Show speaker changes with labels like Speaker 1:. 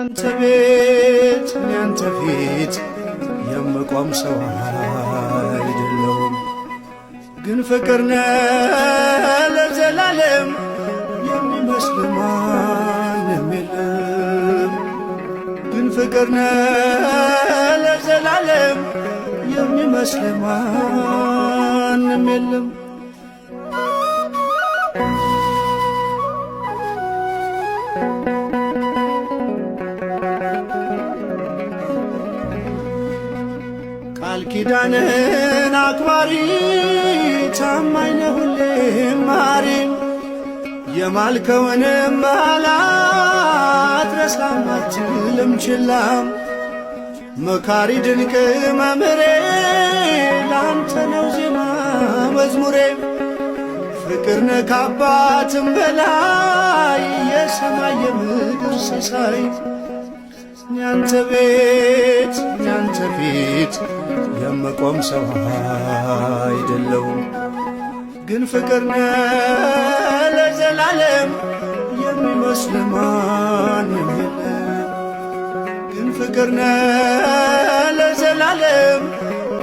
Speaker 1: አንተ ቤት እኔ አንተ ፊት የምቆም ሰው አይደለሁም፣ ግን ፍቅር ነህ ለዘላለም የሚመስል ማንም የለም። ግን ፍቅር ነህ ለዘላለም የሚመስል ማንም የለም። ቃል ኪዳንን አክባሪ ታማኝ ነህ ሁሌም ማሪ የማልከውንም አትረሳም አትልም ችላም መካሪ ድንቅ መምህሬ ላንተ ነው ዜማ መዝሙሬ ፍቅር ነህ ከአባትም በላይ የሰማይ የምድር ሲሳይ ያንተ ቤት ያንተ ፊት የምቆም ሰው አይደለሁም፣ ግን ፍቅር ነህ ለዘላለም የሚመስል ማንም የለም። ግን ፍቅር ነህ